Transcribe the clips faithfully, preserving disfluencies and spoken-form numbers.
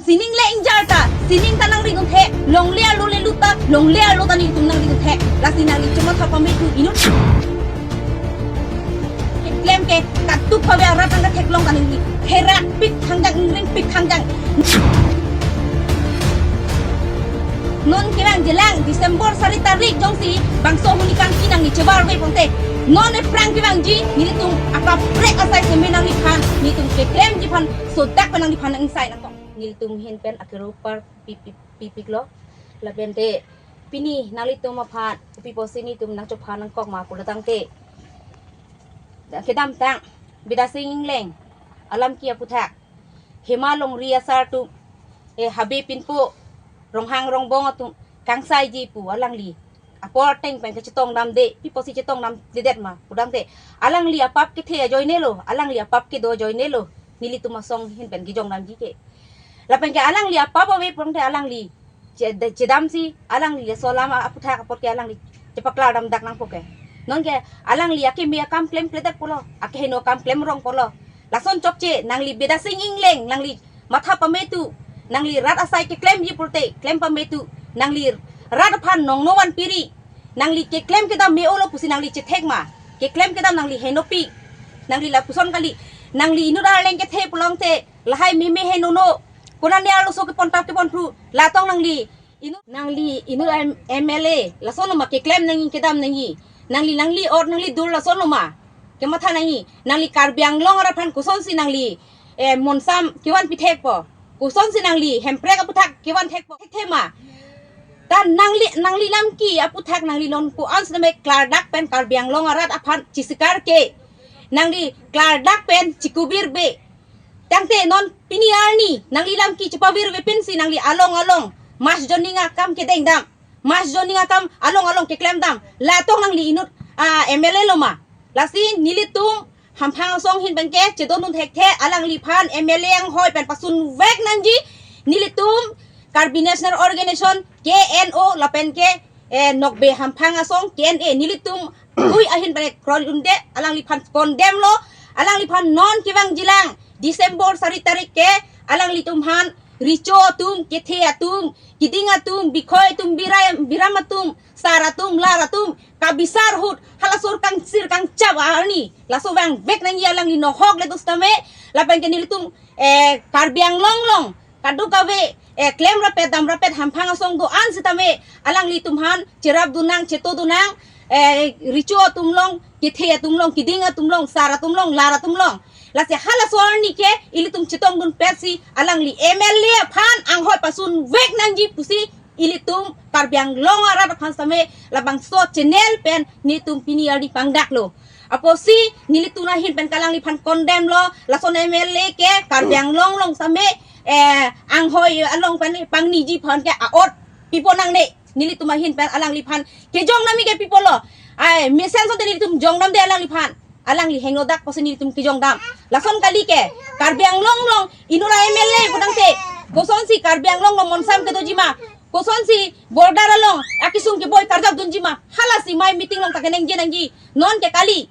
Sining le ingjar ta, sining ta nangri dunthek, longle arlo le lut ta, longle arlo ta nelitum nangri dunthek. Lasi nangli chomatha pame tu inut. Keklem ke katuk pave arat nang theklong ta nangli therak pik khangjang, ingring pik khangjang. Non kevang jilang December sari tarik jongsi bangso huni kangki nangli chebar ve pongte, non ephrang kevangji nelitum akaprek asai seme nangliphan, nelitum keklemji aphan sodak pen nangliphan nang-ingsai nangkok. Nelitum ahin pen akero par pi- pi- pipiklo. Lapen te pini nanglitum aphan kopi pusi nelitum nangchopha nangkok ma pulo tangte, kedamtang Bidya Sing Engleng alam ke aputhak, Hema Longri asar atum, eh, Habe Pinpo, Ronghang Rongbong atum kangsaiji pu alangli apor ateng pen kachetong damde, pi pusi chetong damdedet ma pu tangte, alangli apap kethe ajoine lo, alangli apap kedo ajoine lo, nelitum asong ahin pen kejong damji ke. Lapen ke alangli apap ave pongte alangli che- de- chedamsi alangli laso alam aputhak apot ke alangli chepaklar damdak nangpo ke. Non ke alangli akeme akam klemkledet pulo, akeheno akam klemrong pulo. Lason chokche, nangli Bidya Sing Engleng, nangli matha pame tu, nangli rat asai keklemji pulote klem pame tu, nangli rat aphan nongno vanpi ri, nangli keklem kedam me-olo pusi nangli chethek ma, keklem kedam nangli henopik, nangli lapuson kali, nangli inut arleng kethe pulote, lahai meme henono, konane arloso kepon tap kepon phru, latong nangli inut, nangli inut M- M L A, lason lo ma keklem nangji kedam nangji, nangli nangli ot nangli dur lason lo ma kematha nangji, nangli Karbi Anglong arat aphan kosonsi nangli, eh, monsam kevan pithekpo, kosonsi nangli Hemprek aputhak kevan thekpo, thekthe ma. Ta nangli, nangli lam ke aputhak nangli non ko-an sitame klardak pen Karbi Anglong arat aphan chisikar ke, nangli klardak pen chikubir be. Tangte non pini arni nangli lam ke chepavir ve pensi nangli along along mass joining akam kedeng dam, mass joining akam along along keklem dam, latong nangli inut, ah, M L A lo ma. Lasi nelitum Hamphang asong ahin pen ke chedondun thekthe, alangliphan M L A anghoi pen pasun vek nangji, nelitum Karbi National Organization, K N O, lapen ke, eh, Nokbe Hamphang asong, K N A, nelitum ui ahin pen kroi unde, alangliphan condemn lo, alangliphan non kevang jilang December sari tarik ke, alanglitum aphan richo atum, kethe atum, kiding atum, bikhoi atum, birai- biram atum, sar atum, lar atum kabisar ahut, hala sur kangsir kangchap arni laso vang vek nangji alangli nohok le do sitame, lapen ke nelitum, eh, Karbi Anglong along kadokave, eh, klem rapet dam rapet Hamphang asong do-an sitame, alanglitum aphan cherapdun nang, chetodun nang, eh, richo atum along, kethe atum along, kiding atum along, sar atum along, lar atum along. Lasi halaso arni ke ilitum chetongdun petsi alangli M L A aphan anghoi pasun vek nangji pusi ilitum Karbi Anglong arat aphan sitame labangso channel pen nelitum pini arni pangdaklo. Apotsi nelitum ahin pen ke alangliphan condemn lo, lason M L A ke Karbi Anglong along sitame, eh, anghoi along pen pangniji aphan ke a-ot pipo nangne, nelitum ahin pen alangliphan kejong damji ke pipo lo. Ai, mesen asonte nelitum jong damde alangliphan. Alangli henodak pusi nelitum kejong dam. Lason kali ke, Karbi Anglong along inut a-M L A pu tangte, kosonsi Karbi Anglong along monsam kedoji ma, kosonsi border along akesung keboi karjapdunji ma, halasi mai meeting along ta keningje nangji. Non ke kali,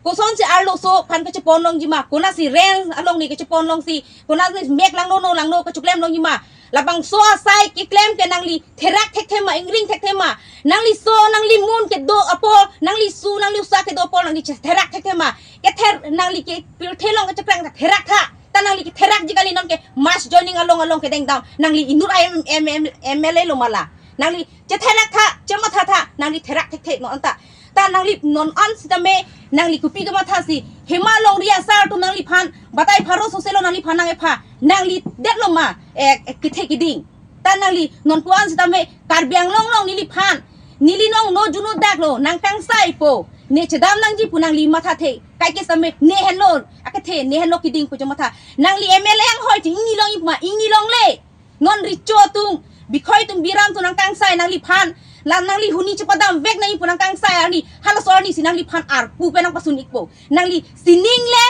kosonsi arloso aphan kachepon longji ma, konatsi range along ni kachepon longsi, konatsi mek langno no langno kacheklem longji ma. Labangso asai keklem ke nangli therak thekthe ma, ingring thekthe ma. Nangli so, nangli mun kedo apot, nangli su, nangli usa kedo apot, nangli che- therak thekthe ma. Kether nangli ke pirthe along kachekrang ta therak tha. Ta nangli ketherakji kali, non ke mass joining along along kedeng dam. Nangli inut a-M- M- M- M L A lo ma la. Nangli chetherak tha, chematha tha, nangli therak thekthe non anta. Ta nangli non an sitame, nangli kopi kamathasi, Hema Longri asar atum nangliphan batai pharo soselo nangliphan nang-epha, nangli det lo ma, eh, eh, kethe kiding. Ta nangli non ko-an sitame, Karbi Anglong along neliphan, neli nong no juno dak lo, nang kangsai po, ne chedam nangji pu nangli mathathe, kaike sitame, ne henlo akethe, ne henlo kiding pu chomatha. Nangli M L A anghoi chingni longji pu ma, ingni longle. Non richo atum, bikhoi atum, biram atum nang kangsai nangliphan, la nangli huni chepadam vek nangji pu nang kangsai arni, halaso arnisi nangliphan arpu pen nang pasun ikpo. Nangli sining le,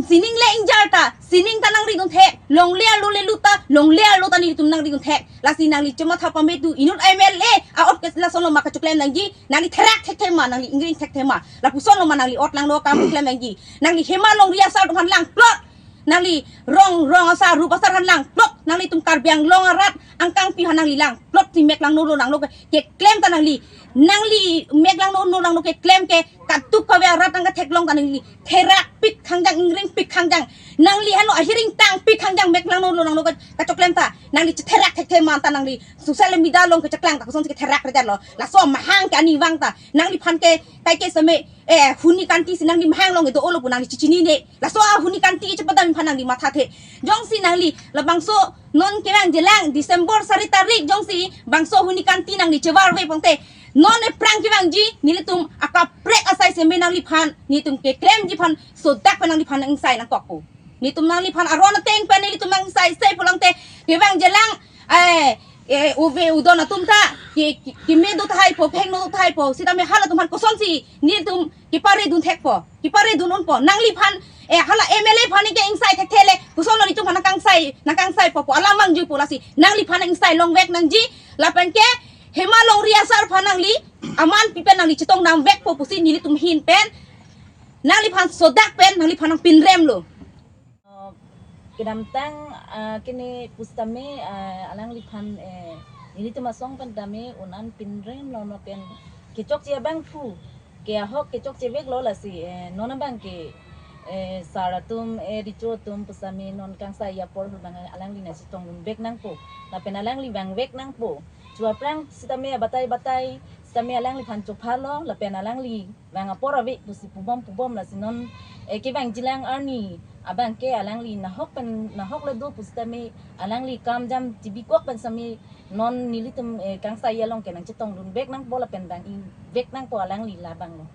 sining le ingjar ta, sining ta nangri dunthek, longle arlo le lut ta, longle arlo ta nelitum nangri dunthek. Lasi nangli chomatha pame tu, inut M L A a-ot ke lason lo ma kacheklem nangji, nangli therak thekthe ma, nangli ingring thekthe ma. Lapuson lo ma nangli ot langno kam klem nangji. Nangli Hema Longri asar atum aphan langplot. Nangli rong rong asar rup asar han langplot, nanglitum Karbi Anglong arat angkangpi han nangli langplot si mek langno lo langno ke keklem ta nangli. Nangli mek langno lo langno keklem ke katup kave arat angka theklong ta nangli therak pik khangjang, ingring pik khangjang. Nangli hano ahiring tang pik khangjang mek langno lo langno ke kachoklem ta. Nangli chetherak thekthe man ta nangli social media along kecheklang ta kosonsi ketherak rejat lo. Laso mahang ke ani vang ta. Nangliphan ke kaike seme, eh, huni kanti si nangli mahang along kedo-o lo pu nangli chechinine. Laso ahuni kanti chepadam aphan nangli mathathe. Jongsi nangli labangso non kevangjilang December sari tarik jongsi bangso huni kanti nangli chevarve pangte, non ephrang kevangji nelitum akaprek asai seme nangliphan, nelitum keklemji aphan sodak pen nangliphan nang-ingsai nangkokpo. Nelitum nangliphan aron ateng pen nelitum nang-ingsai sei pulangte kevangjilang, eh, eh, uve udon atum ta ke, ke, keme do tahai po, pheng no do tahai po, sitame halatum aphan kosonsi nelitum kepare dun thekpo, kepare dun unpo. Nangliphan, eh, hala M L A aphan ke ingsai thekthe le, koson nelitum aphan nangkangsai, nangkangsai po pu alam vangji pu lasi nangliphan ingsai longvek nangji. Lapen ke Hema Longri asar aphan nangli aman pipen nangli chetong damvekpo pusi nelitum ahin pen nangliphan sodak pen nangliphan nangpinrem lo. Uh, kedamtang, uh, kene pusitame, uh, alangliphan, eh, nelitum asong pen tame un-an pinrem lo, non pen kechokche abang phu, ke ahok kechokche vek lo lasi, eh, non abang ke, eh, sar atum, eh, recho atum pusitame non kangsai apor abang alangli nangchetong dunvek nangpo. Lapen alangli vangvek nangpo. Chu aphrang sitame abatai batai sitame alangliphan chopha lo, lapen alangli vang apor ave pusi pubom pubom lasi non, eh, kevangjilang arni abang ke alangli nahok pen nahok le do pusitame alangli kam jam chibikok pen sitame non nelitum, eh, kangsai along ke nangchetong dunvek nangpo lapen vang-ingvek nangpo alangli labang lo.